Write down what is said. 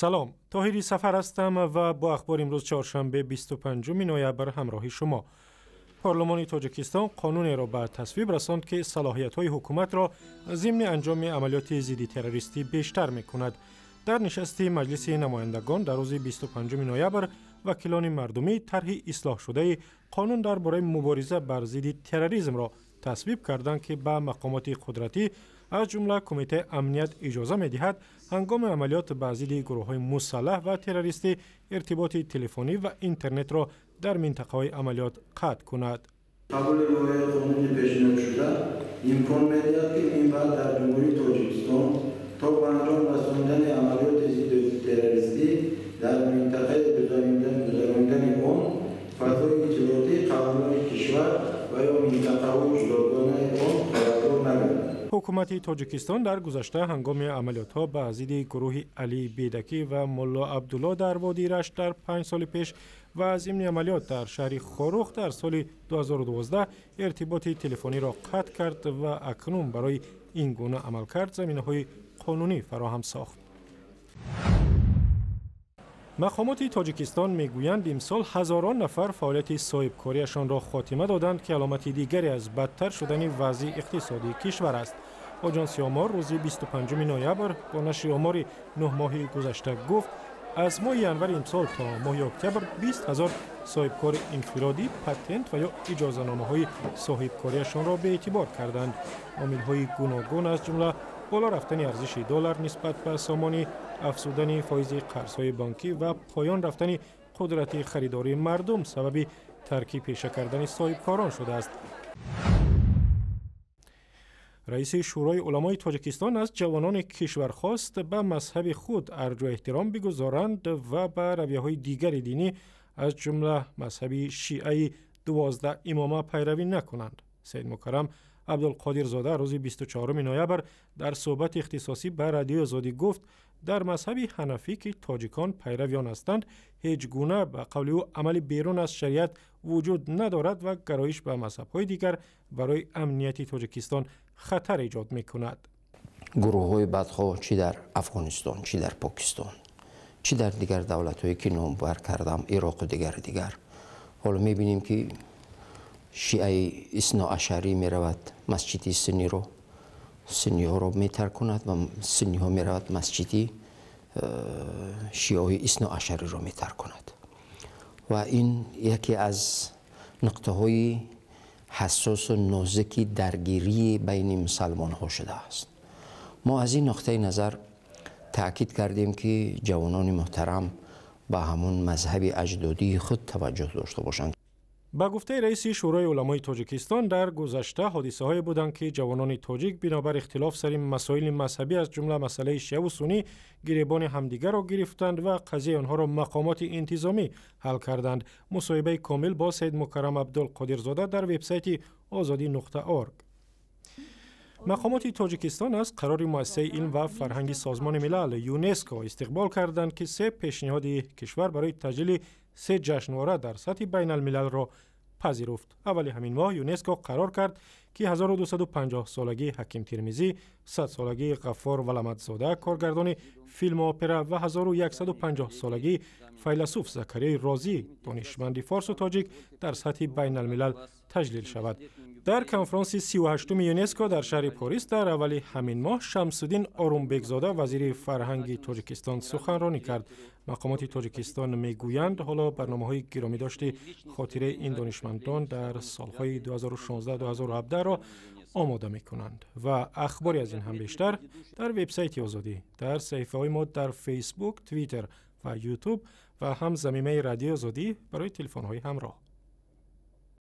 Салом, Тоҳири Сафар ҳастам ва бо ахбори имрӯз, чоршанбе, 25 ноябр, ҳамроҳи шумо. Парлумони Тоҷикистон қонунеро ба тасвиб расонд, ки салоҳиятҳои ҳукуматро зимни анҷоми амалиёти зидди террористӣ бештар мекунад. Дар нишасти Маҷлиси намояндагон дар рӯзи 25 ноябр вакилони мардумӣ тарҳи ислоҳшудаи қонун дар бораи мубориза бар зидди терроризмро тасвиб карданд, ки ба мақомоти қудратӣ, аз ҷумла Кумитаи амният, иҷоза медиҳад ҳангоми амалиёт ба зидди гурӯҳҳои мусаллаҳ ва террористӣ иртиботи телефонӣ ва интернетро дар минтақаҳои амалиёт қатъ кунад. Қабули лоиҳаи қонуни пешниҳодшуда имкон медиҳад, ки минбаъд дар Ҷумҳурии Тоҷикистон то ба анҷом расонидани амалиёти зидди террористӣ дар минтақаи гузаронидани он фазои иттилоотии қаламрави кишвар ва ё минтақаҳои ҷудогонаи он хабардор нагардад. Ҳукумати Тоҷикистон дар гузашта ҳангоми амалиётҳо ба зидди гурӯҳи Алӣ Бедакӣ ва Мулло Абдулло дар водии Рашт дар 5 соли пеш ва зимни амалиёт дар шаҳри Хоруғ дар соли 2012 иртиботи телефониро қатъ кард ва акнун барои ин гуна амалкард заминаҳои қонунӣ фароҳам сохт. Мақомоти Тоҷикистон мегӯянд, имсол ҳазорон нафар фаъолияти соҳибкориашонро хотима доданд, ки аломати дигаре аз бадтар шудани вазъи иқтисодии кишвар аст. Оҷонси омор рӯзи 25 ноябр бо нашри омори 9 моҳи гузашта гуфт, аз моҳи январи имсол то моҳи октябр 20 000 соҳибкори инфиродӣ патент ва ё иҷозаномаҳои соҳибкориашонро беэътибор карданд. Омилҳои гуногун, аз ҷумла боло рафтани арзиши доллар нисбат ба сомонӣ, афзудани фоизи қарзҳои бонкӣ ва поён рафтани қудрати харидории мардум, сабаби тарки пеша кардани соҳибкорон шудааст. Раиси Шӯрои уламои Тоҷикистон аз ҷавонони кишвар хост, ба мазҳаби худ арҷу эҳтиром бигузоранд ва ба равияҳои дигари динӣ, аз ҷумла мазҳаби шиаи 12 имома, пайравӣ накунанд. Саидмукаррам Абдулқодирзода рӯзи 24 ноябр дар суҳбати ихтисосӣ ба Радиои Озодӣ гуфт, дар мазҳаби ҳанафӣ, ки тоҷикон пайрави он ҳастанд, ҳеҷ гуна, ба қавли ӯ, амали берун аз шариат вуҷуд надорад ва гароиш ба мазҳабҳои дигар барои амнияти Тоҷикистон хатар эҷод мекунад. Гурӯҳҳои бадхоҳ чӣ дар Афғонистон, чӣ дар Покистон, чӣ дар дигар давлатҳое, ки номбар кардам, Ироқу дигару дигар, ҳоло мебинем, ки шиаи исноашарӣ меравад, масҷиди сунниро, сунниҳоро метаркунад ва сунниҳо меравад, масҷиди шиаҳои исноашариро метаркунад. Ва ин яке аз нуқтаҳои ҳассосу нозуки даргирии байни мусалмонҳо шудааст. Мо аз ин нуқтаи назар таъкид кардем, ки ҷавонони муҳтарам ба ҳамун мазҳаби аҷдодии худ таваҷҷӯҳ дошта бошанд. Ба гуфтаи раиси Шӯрои уламои Тоҷикистон, дар гузашта ҳодисаҳое буданд, ки ҷавонони тоҷик бинобар ихтилоф сари масоили мазҳабӣ, аз ҷумла масъалаи шиаву суннӣ, гиребони ҳамдигарро гирифтанд ва қазияи онҳоро мақомоти интизомӣ ҳал карданд. Мусоҳибаи комил бо Саидмукаррам Абдулқодирзода дар вебсайти озодӣ.орг. Мақомоти Тоҷикистон аз қарори Муассисаи илм ва фарҳанги Созмони Милал, ЮНЕСКО, истиқбол карданд, ки се пешниҳоди кишвар барои таҷлили се ҷашнвора дар сатҳи байналмилалро пазируфт. Аввали ҳамин моҳ ЮНЕСКО қарор кард, ки 1250 солагии Ҳаким Термизӣ, 100 солагии Ғаффор Валаматзода, коргардони филму опера, ва 1150 солагии файласуф Закарияи Розӣ, донишманди форсу тоҷик, дар сатҳи байналмилал таҷлил шавад. Дар конфронси 38-уми ЮНЕСКО дар шаҳри Порис дар аввали ҳамин моҳ Шамсуддин Орумбекзода, вазири фарҳанги Тоҷикистон, суханронӣ кард. Мақомоти Тоҷикистон мегӯянд, ҳоло барномаҳои гиромидошти хотираи ин донишмандон дар солҳои 2016-2017-ро омода мекунанд. Ва ахбори аз ин ҳам бештар дар вебсайти Озодӣ, дар саҳифаҳои мо дар Фейсбук, Твиттер ва Ютуб ва ҳам замимаи Радиои Озодӣ барои телефонҳои ҳамроҳ.